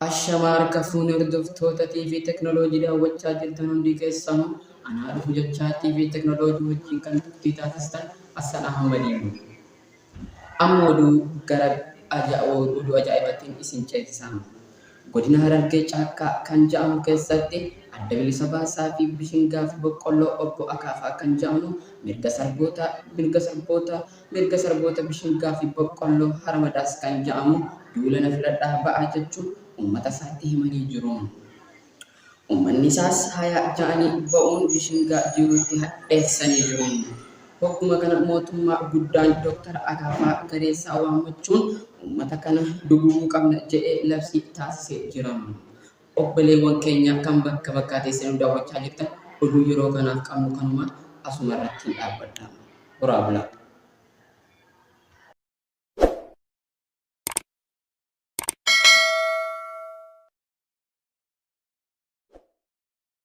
Ashamaa harka fuune hordoftoota TV Teknooloojii daawwachaa jirtan hundi keessanuu anaa dhufu jechaa TV Teknooloojii wajjin kan turtii taasistan Hassan Ahmadiin. Amma oduu gara oduu ajaa'ibatiin isin ceesisa. Godina Harargee Caakkaa kan ja'amu keessatti Adda Bilisa Baasaa fi Bishingaa fi Boqqolloo Obbo Akaafaa kan ja'amu mirga sarboota mirga sarboota mirga sarboota Bishingaa fi Boqqolloo Haramadaas kan ja'amu duula na filadhaa ba'aa jechuun ummata isaatti himanii jiru. Ummanni isaas haya ja'anii ba'uun Bishingaa jiruutti hadheessanii jiru. Hogguma kana mootummaa guddaan Dr. Akaafaa gareessaa waammachuun ummata kana duguuguu qabna je'ee labsii taasisee jira. Obboleewwan keenya kan bakka bakkaa teessanii nu daawwachaa jirtan oduu yeroo kanaaf qabnu kanuma asuma irrattiin dhaabbadha. Horaa bulaa.